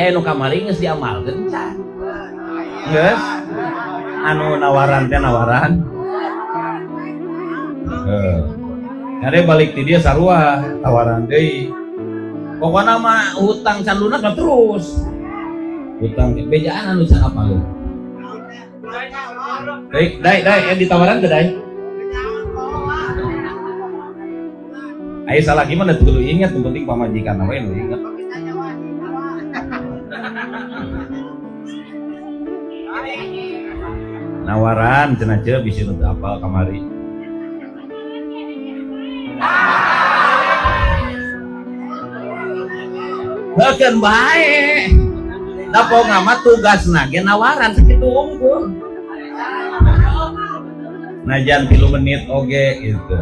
Nu kamari geus diamalkeun can. Geus. Anu nawaran teh nawaran. Heeh. Kade balik ti dia sarua tawaran deui. Pokona mah hutang can lunas mah terus. Hutang bejaan anu can apaleun. Dai dai dai ditawaran teh dai. Ai salah gimana tuh kudu ingat, yang penting pamajikan we nu ingat. Nawaran cenah ceu bisi nu teu apal kamari. Heukeun bae. Da pokona mah tugasna ge nawaran sakitu unggul. Najan 3 menit oge gitu.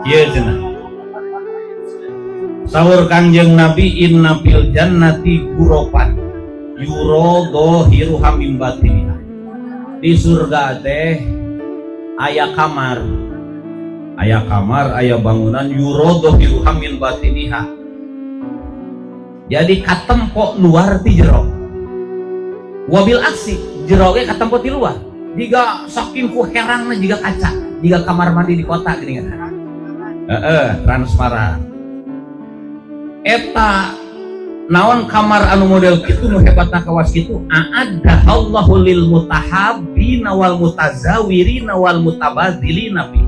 Ieu cenah. Saur Kangjeng Nabi inna fil jannati ghurafan yurado hiruha min batiniha. Di surga teh aya kamar. Aya kamar, aya bangunan yurado hiruha min batiniha. Jadi katempo luar ti jero. Wabil aksi jero ge katempo ti luar. Jiga saking ku herangna jiga kaca, jiga kamar mandi di kota gini kan. Heeh, transparan. Eta naon kamar anu model kitu nu hebatna kawas kitu a'adda Allahu lil mutahabbina wal mutazawirina wal mutabadzilina fi.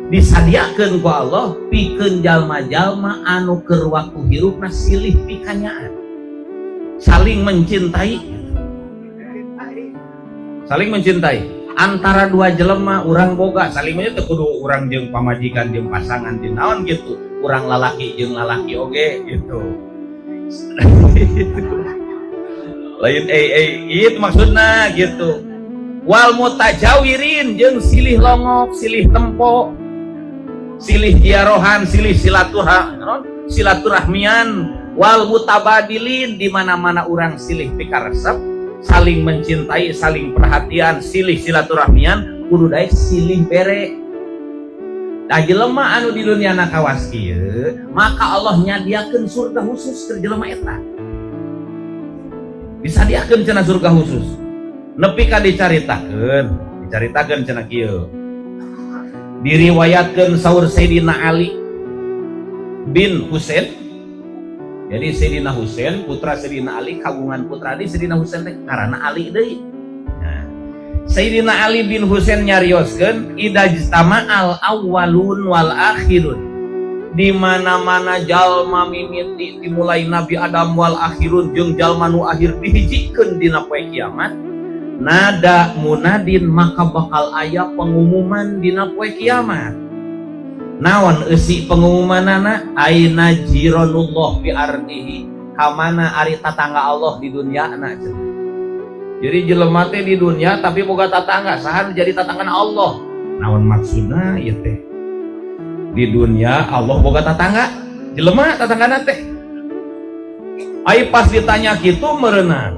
Disadiakeun ku Allah pikeun jalma-jalma anu keur waktu hirupna silih pikanyaan. Saling mencintai. Saling mencintai antara dua jelema urang boga saling nya teu kudu urang jeung pamajikan jeung pasangan jeung naon gitu, urang lalaki jeung lalaki oge gitu. Lain itu maksudna gitu. Wal mutajawirin jeung silih longok, silih tempo, silih ziarahan, silih silaturahmian, wal mutabadilin di mana-mana urang silih pikaresep, saling mencintai, saling perhatian, silih silaturahmian, kudu daek silih bere. Da jelema anu di dunia na kawas kieu, maka Allah nyadiakeun surga khusus keur jelema eta. Disadiakeun cenah surga khusus. Nepi ka dicaritakeun, dicaritakeun cenah kieu. Diriwayatkeun saur Sayyidina Ali bin Husain. Jadi Sayyidina Husain, putra Sayyidina Ali, kagungan putra di Sayyidina Husain teh ngaranna Ali deui. Nah, Sayyidina Ali bin Husain nyarioskeun idza ijtama'al awwalun wal akhirun. Di mana-mana jalma mimiti dimulai Nabi Adam wal akhirun jeung jalma nu akhir dihijikeun dina poe kiamat. Nada munadin maka bakal aya pengumuman dina poe kiamat. Naon eusi pengumumanana aina jiranullah fi ardihi, kamana ari tatangga Allah di dunyana cenah. Jadi jelema teh di dunia tapi boga tatangga, saha nu jadi tatanggana Allah? Naon maksudna ieu teh? Di dunia Allah boga tatangga, jelema tatanggana teh. Ai pas ditanya kitu meureunang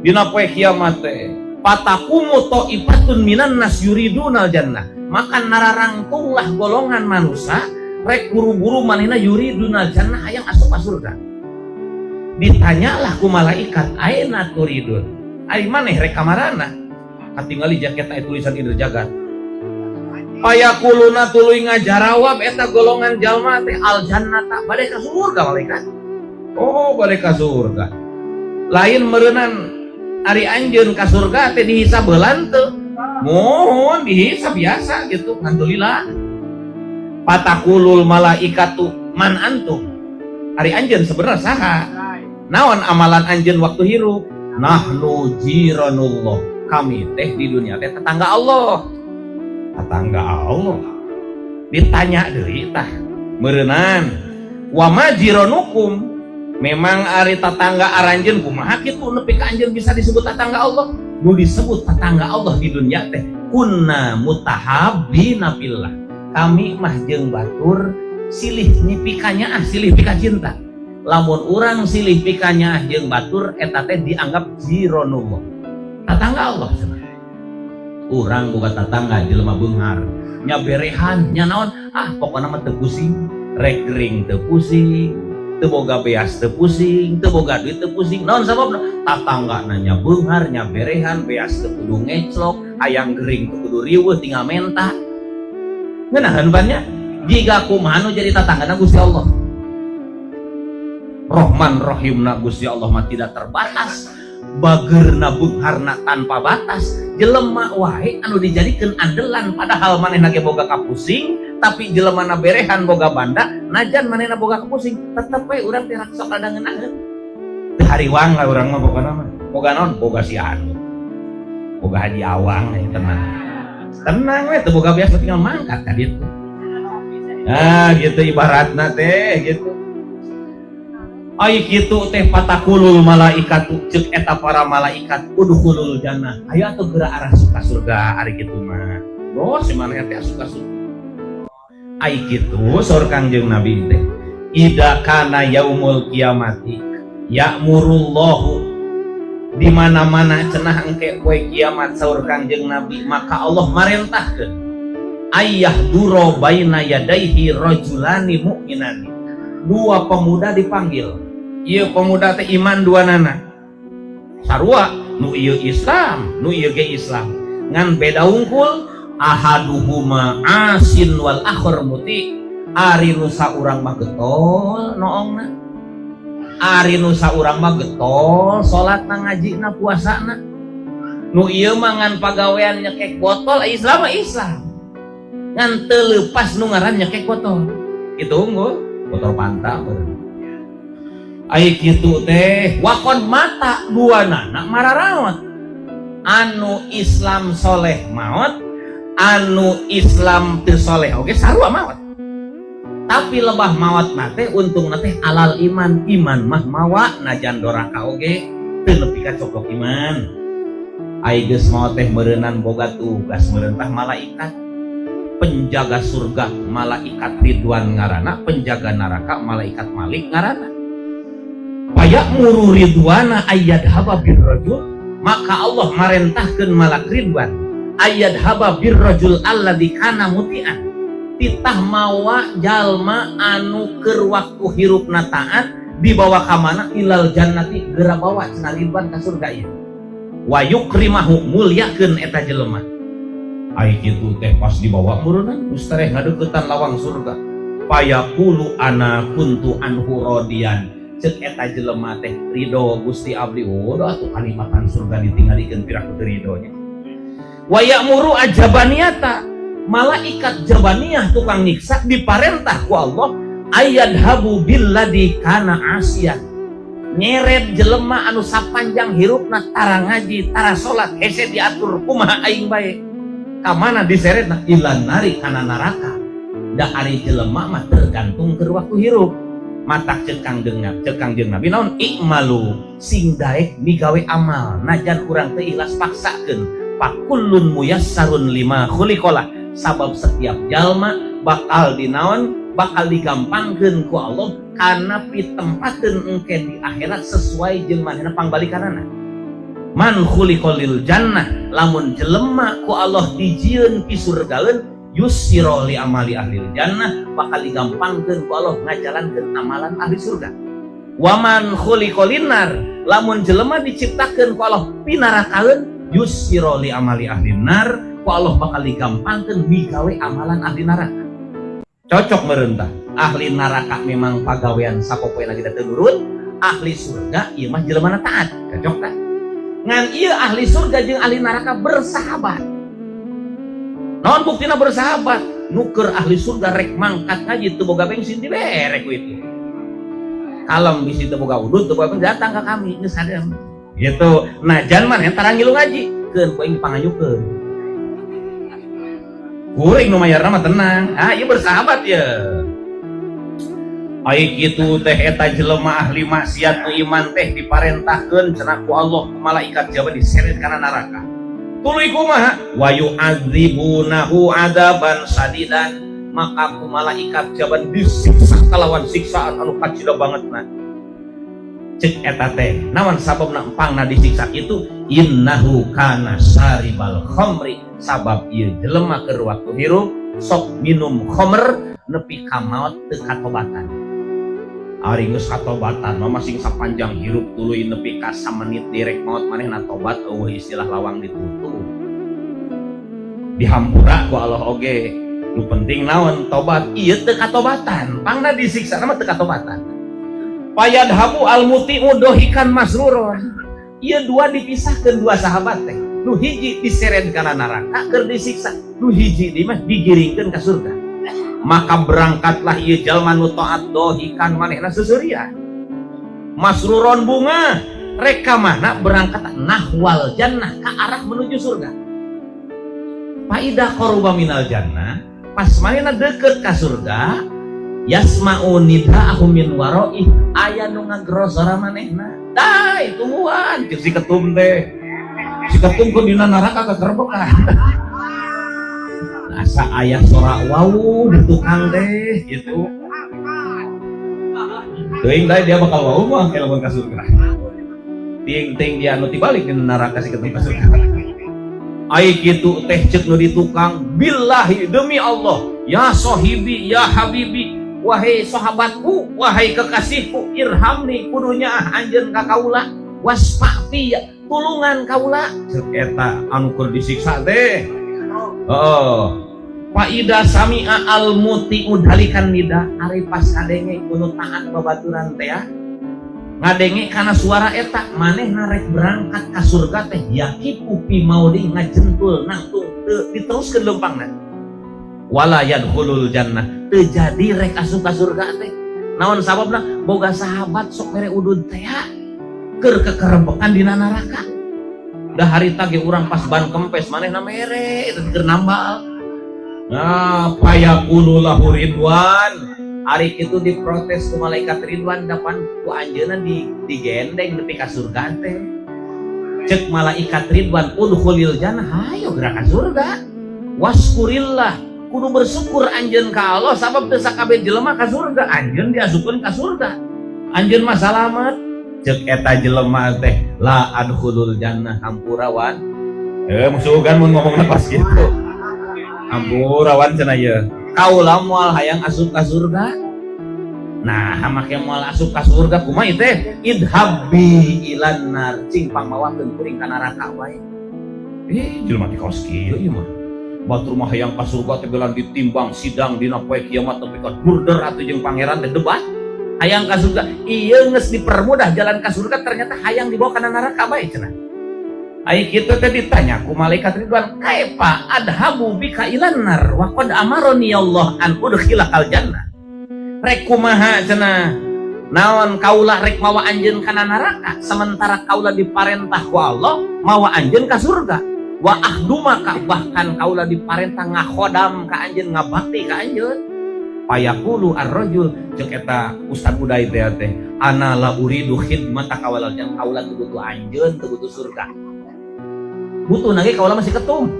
dina poe kiamat teh, patakumu ta'ifatun minan nas yuridunal jannah. Maka nararangtunglah golongan manusia rek buru-buru manehna yuridunal jannah hayang asup ka surga. Ditanyalah ku malaikat, aina turidun? Ari maneh rek kamarana? Katingali jaket aya tulisan Indra Jagat. Payakuluna tuluy ngajarawab eta golongan jalma teh al jannata bade ka surga malaikat. Oh, bade ka surga. Lain meureunnan ari anjeun ka surga teh dihisab heulan teu? Mohon dihisab biasa gitu, alhamdulillah. Patakulul malaikatu man antum? Ari anjeun sebenarnya saha? Naon amalan anjeun waktu hirup? Nahnu jiranullah. Kami teh di dunia teh tetangga Allah. Tetangga Allah. Ditanya deui tah meureunnan wa ma jiranukum? Memang ari tetangga aranjeun kumaha kitu nepi ka anjeun bisa disebut tetangga Allah? Nu disebut tetangga Allah di dunia teh kunna mutahabbina fillah. Kami mah jeung batur silih nyipikanyaah, silih pika cinta. Lamun urang silih pikanyaah jeung batur eta teh dianggap jiranullah. Tetangga Allah cenah. Urang boga tatangga jelema beunghar, nya berehan, nya naon, ah pokona mah teu pusing, rek gering teu pusing, teu boga beas teu pusing, teu boga duit teu pusing. Naon sababna? Tatangga nya beunghar, nya berehan, beas teu kudu ngeclok, hayang gering teu kudu riweuh, tinggal menta. Ngeunaheun pan nya? Jiga kumaha nu jadi tatanggana Gusti Allah. Rohman Rohimna Gusti Allah mah tidak terbatas, bagerna beungharna tanpa batas. Jelema wae anu dijadikeun andelan, padahal manehna ge boga kapusing, tapi jelemana berehan boga banda, najan manehna boga kapusing tetep we urang teh sok rada ngeunaheun. Teu hariwang lah urang mah pokona mah. Boga naon? Boga si anu, boga Haji Awang ya, tenang tenang we, teu boga biasa tinggal mangkat ka ditu. Nah, gitu ibaratna teh gitu. Ai kitu teh fataqulul malaikatu, ceuk eta para malaikat, udkhulul jannah. Ayo atuh geura arasuk ka surga ari kitu mah. Bro, si maneh teh asup ka surga. Ai kitu saur Kangjeng Nabi teh. Idza kana yaumul kiamati ya'murullahu, di mana-mana cenah engke poe kiamat, saur Kangjeng Nabi, maka Allah marentahkeun ayyahdura baina yadaihi rajulani mu'minani. Dua pemuda dipanggil. Ieu pemuda teh iman dua nana sarua, nu ieu Islam, nu ieu ge Islam, ngan beda wungkul. Ahaduhuma asin wal akhar muti. Ari nu saurang mah getol noongna, ari nu saurang mah getol salatna, ngajina, puasana. Nu ieu mah ngan pagawean nyekek botol. Islam mah Islam, ngan teu leupas nu ngaran nyekek botol itu, unggul botol Fanta. Ai kitu teh waqod mata, dua nana mararaot. Anu Islam soleh maot, anu Islam teu soleh oge sarua maot, tapi lebah maot nate untung nate alal iman. Iman mah mawa, najan doraka oge teu nepi ka coplok iman. Ai geus maot teh meureunan boga tugas meurentah malaikat penjaga surga, malaikat Ridwan ngarana, penjaga neraka malaikat Malik ngarana. Faya'muru Ridwana ayyadhaba birrajul, maka Allah marentahkeun malak Ridwan ayyadhaba birrajul alladzi kana muti'an, titah mawa jalma anu keur waktu hirupna taat. Dibawa ka mana? Ilal jannati, geura bawa cenah Ridwan ka surga ieu. Wa yukrimahu, mulyakeun eta jelema. Ai kitu teh pas dibawa mureunan geus tereh ngadeuketan lawang surga. Fayaqulu ana kuntu anhu radiyan, cek eta jelema teh, ridho Gusti abdi. Oh, atuh kanikmatan surga ditinggalikeun, piraku teu ridhonya. Wa ya'muru ajabaniyata, malaikat jabaniyah tukang nyiksa diparentah ku Allah ayyadhabu billadzi kana asiyan, nyeret jelema anu sapanjang hirupna tara ngaji, tara salat, hese diatur kumaha aing bae. Ka mana diseretna? Ilan nari, kana neraka. Da ari jelema mah tergantung keur waktu hirup. Matak cek Kangjeng Nabi naon? I'malu, sing daek migawe amal, najan urang teu ikhlas paksakeun. Fakullun muyassarun lima khuliqalah, sabab setiap jalma bakal dinaon, bakal digampangkeun ku Allah karena pitempakeun engke di akhirat sesuai jeung manehna pangbalikanana. Man khuliqalil jannah, lamun jelema ku Allah dijieun pisurgaeun, yussira li amali ahli jannah, bakal digampangkeun ku Allah ngajalankeun amalan ahli surga. Waman khuliqalinar, lamun jelema diciptakeun ku Allah pinarakaeun, yussira li amali ahli nar, ku Allah bakal digampangkeun migawe amalan ahli neraka. Cocok merentah, ahli neraka memang pagawean sapopoe lagi teu nurut, ahli surga ieu mah jelema taat. Cocok tak? Ngan ieu ahli surga jeung ahli neraka bersahabat. Naon buktina bersahabat? Nu keur ahli surga rek mangkat ngaji teu boga bensin, dibere ku itu. Kalem, bisi teu boga udut, teu boga bensin, datang ke kami geus sadar gitu. Najan maneh tara ngilu ngaji, keun ku aing panganyukeun, kuring nu mayarna mah, tenang. Ah, ieu bersahabat ya. Ai kitu teh eta jelema ahli maksiat nu iman teh diparentahkeun cenah ku Allah ku malaikat jawab diseret kana neraka. Tuluy kumaha? Wa yu'adzibunahu adzaban sadidan, maka ku malaikat jaban disiksa kalawan siksaan anu kacida banget. Nah, cek eta teh naon sababna empangna disiksa itu? Innahu kana syaribal khamri. Sabab ieu jelema keur waktu hirup sok minum khamr nepi ka maot teu katobatan. Ari geus katobatan mah masing sapanjang hirup tuluy nepi ka samenit direk maot manehna tobat, euweuh istilah lawang ditutup. Dihampura ku Allah oge. Nu penting naon? Tobat. Ieu teu katobatan, pangna disiksa mah teu katobatan. Fayadhabu al muti'u dohikan masruron. Ieu dua dipisahkeun, dua sahabat teh. Nu hiji diseret kana neraka keur disiksa, nu hiji di mah digiringkeun ka surga. Maka berangkatlah ieu jalma nu taat, dohikan, manehna seuseurian, masruron, bunga. Rek ka mana berangkat? Nahwal jannah, ke arah menuju surga. Faidza qaruba minal jannah, pas manehna deket ka surga, yasma'u nida'ahu min waro'ih, aya nu ngagero sora manehna, "Dai, tungguan!" Cek si ketum teh. Si ketum ku dina neraka kekerbekan. Asa aya sora wau di tukang teh gitu. Teuing dai dia bakal wau mah lamun ka surga. Ting-ting dia anu tibalik di neraka, si ketum ka surga. Ai kitu teh cek nu di tukang, "Billahi," demi Allah, "ya sohibi, ya habibi," wahai sahabatku, wahai kekasihku, "irhamni," kudunya anjeun ka kaula, "wasfa' fi," tulungan kaula, cek eta anu keur disiksa teh. Oh, faidza sami'a al muti'u dzalikan nida, ari pas kadenge kudu taat babaturan teh ya, ngadenge kana suara eta, manehna rek berangkat ka surga teh, yaqifu fi maudi, ngajentul nangtung, teu diteruskeun leumpangna, wala yadkhulul jannah, teu jadi rek asup ka surga teh. Naon sababna? Boga sahabat sok mere udud teh ya, keur kekerebekan dina neraka. Dah harita ge urang pas ban kempes manehna mere itu keur nambal. Nah, fayaqulu lahu Ridwan, ari kitu diprotes ku malaikat Ridwan, depan ku anjeunna di digendeng nepi ka surga teh. Cek malaikat Ridwan, "Udkhulil jannah," hayo gerak ka surga, "waskurillah," kudu bersyukur anjeun ka Allah, sabab teu sakabeh jelema ka surga, anjeun diasupkeun ka surga, anjeun mah salamet. Cek eta jelema teh, "La adkhulul jannah," hampura wan, musuh kan mun ngomongna pas gitu, "Hampura wan," cenah, "ieu kaula moal hayang asup ka surga." Nah, make moal asup ka surga kumaha ieu teh? "Idhab bi ilan nar," cing pangmawakeun kuring ka neraka wae. Jelema teh kaos kieu ieu mah. Batur mah hayang ka surga teh belan ditimbang sidang dina poe kiamat nepi ka durder atuh jeung pangeran teh debat. Hayang ka surga, ieu geus dipermudah jalan ka surga, ternyata hayang dibawa kana neraka bae cenah. Ai kitu teh ditanya ku malaikat Ridwan, "Kaifa adhabu bika ilan nar wa qad amaroni Allah an udkhilakal jannah?" Rek kumaha cenah? Naon kaula rek mawa anjeun kana neraka sementara kaula diparentah ku Allah mawa anjeun ka surga? Wa akhdumaka, bahkan kaula diparentah ngakhodam ka anjeun, ngabakti ka anjeun. Fayaqulu ar-rajul, cek eta Ustad Uday teh teh, "Ana la uridu khidmataka walal jannah," kaula teu butuh anjeun, teu butuh surga. Butuh nage kaula masih ketum.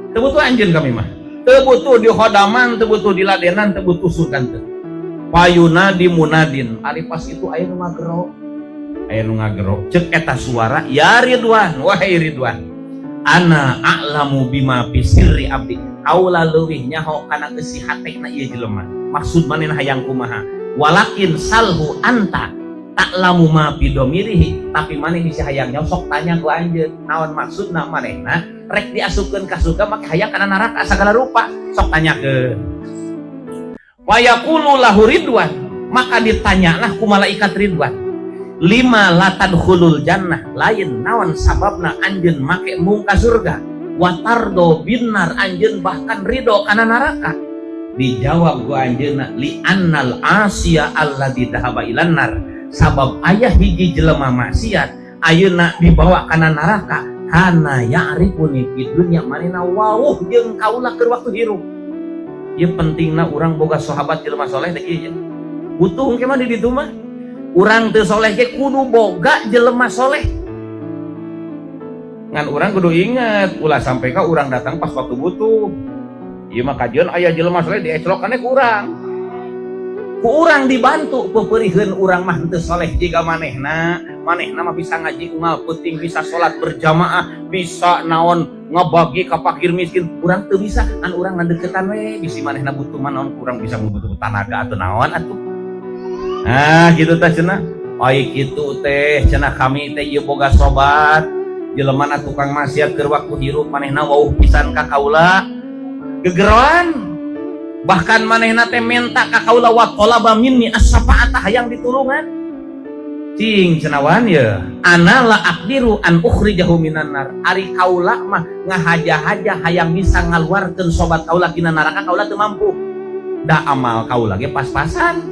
Teu butuh anjeun kami mah. Teu butuh di khodaman, teu butuh di ladenan, teu butuh surga teu. Fayunadi munadin, ari pas itu aya nu ngagero. Aya nu ngagero. Cek eta suara, "Ya Ridwan," wahai Ridwan. "Ana a'lamu bima fi sirri abdi." Kaula leuwih nyaho kana eusi hatena ieu jelema. Maksud manehna hayang kumaha? "Walakin salhu anta ta'lamu ma fi domirihi," tapi maneh bisa hayang nyaho, sok tanya ku anjeun naon maksudna manehna rek diasupkeun ka surga make hayang kana neraka sagala rupa, sok tanyakeun. Fayaqulu lahu Ridwan, maka ditanyalah ku malaikat Ridwan, "Lima la tadkhulul jannah," lain naon sababna anjeun make embung ka surga, "watardo binnar," anjeun bahkan ridho kana neraka? Dijawab ku anjeunna, "Li annal asiya alladzi dhahaba ilan nar," sabab aya hiji jelema maksiat ayeuna dibawa kana neraka, "kana ya'rifuni fid dunya," manehna wawuh jeung kaula keur waktu hirup. Ieu pentingna urang boga sahabat jelema soleh teh kieu. Butuh engke mah di ditu mah. Urang teu soleh ge kudu boga jelema soleh. Ngan urang kudu inget, ulah sampai ka urang datang pas waktu butuh. Ieu mah kajian aya jelema soleh dieclokannya ku urang. Ku urang dibantu pepeurihkeun, urang mah henteu soleh jiga manehna. Manehna mah bisa ngaji unggal peuting, bisa salat berjamaah, bisa naon. Ngabagi ka fakir miskin urang teu bisa, an urang ngadeukeutan we, bisi manehna butuh mah naon, kurang bisa butuh tanaga atau naon atuh. Nah, gitu teh cenah. Ai kitu teh cenah, kami teh ieu boga sobat jelema tukang maksiat. Keur waktu hirup manehna wawuh pisan ka kaula, gegeroan, bahkan manehna teh menta ka kaula, wa talaba minni as-syafaata, hayang ditulungan. Cing cenah wan ya, ana la aqdiru an ukhrijahu minan nar, ari kaula mah ngahaja-haja hayang bisa ngaluarkeun sobat kaula tina neraka, kaula teu mampu, da amal kaula ge pas-pasan.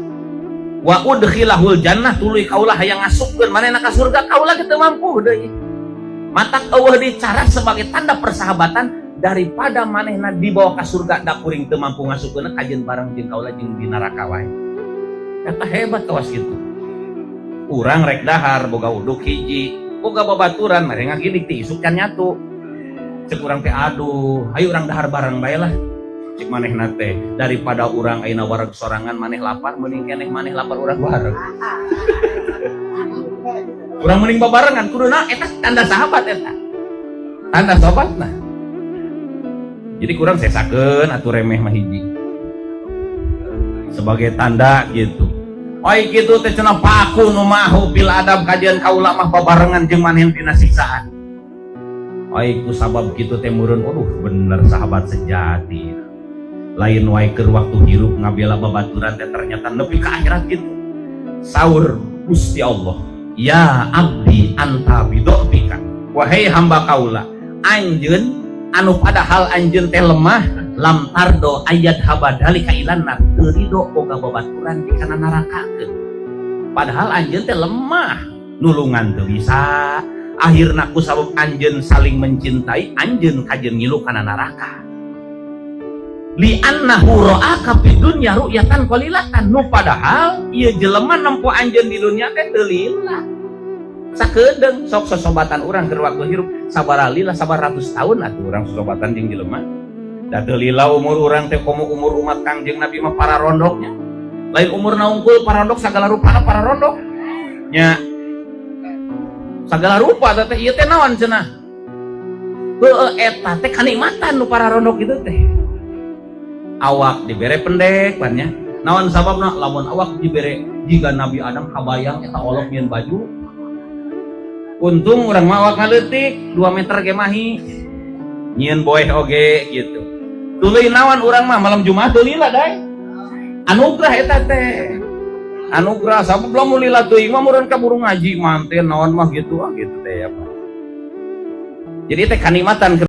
Wa udkhilahul jannah, tuluy kaula hayang ngasupkeun manehna ka surga, kaula ge teu mampu deui. Matak euweuh di cara sebagai tanda persahabatan, daripada manehna dibawa ke surga da kuring teu mampu ngasupkeun, kajeun bareng jeung kaula jeung di neraka wae. Eta hebat kawas kitu. Urang rek dahar boga uduk hiji, boga babaturan mere ngagidik ti isuk can nyatu. Cek urang teh, "Aduh, ayo urang dahar bareng bae lah." Cek manehna teh, "Daripada urang ayeuna wareg sorangan, maneh lapar, mending keneh maneh lapar, urang bareng." Urang mending babarengan kuduna. Eta tanda sahabat, eta tanda sobat. Nah, jadi kurang sesakeun atuh, remeh mah hiji sebagai tanda gitu. Oi kitu teh cenah, fa'akunu ma'ahu fil adzab, kajian kaula mah babarengan jeung maneh dina siksaan. Oi ku sabab kitu teh meureun, aduh, bener sahabat sejati. Lain wae keur waktu hirup ngabela babaturan teh, ternyata nepi ka akhirat gitu. Saur Gusti Allah, "Ya abdi, anta bidha'fika." Wahai hamba kaula, anjeun anu padahal anjeun teh lemah, lam tardo ayyadzhaba dzalika ilan nar, teu rido boga babaturan di kana nerakakeun. Padahal anjeun teh lemah, nulungan teu bisa. Akhirna ku sabab anjeun saling mencintai, anjeun kajeun ngilu kana neraka. Li annahu ra'aka fid dunya ru'yatan qalilatan, nu padahal ieu jelema nempo anjeun di dunia teh teu lila. Sakedeung sok sosobatan urang keur waktu hirup sabaraha lila, sabaraha ratus tahun atuh urang sosobatan jeung jelema. Da teu lila umur urang teh, komo umur umat Kangjeng Nabi mah pararondoknya. Lain umur unggul, pararondok, segala rupana pararondok. Nya. Segala rupa teh ieu teh naon cenah? Heueuh, eta teh kanikmatan nu pararondok itu teh. Awak dibere pendek pan nya. Naon sababna? Lamun awak dibere jiga Nabi Adam, kabayang eta olok nyieun baju. Untung urang mah awak leutik, 2 meter ge mahi. Nyieun boeh oge gitu. Tuluy nawan, urang mah malam Jumat teu lila dai. Anugerah eta teh. Anugerah, sabab lamun lila teuing mah meureun kaburu ngaji manten naon mah gitu, ah gitu teh apa. Jadi teh kanikmatan.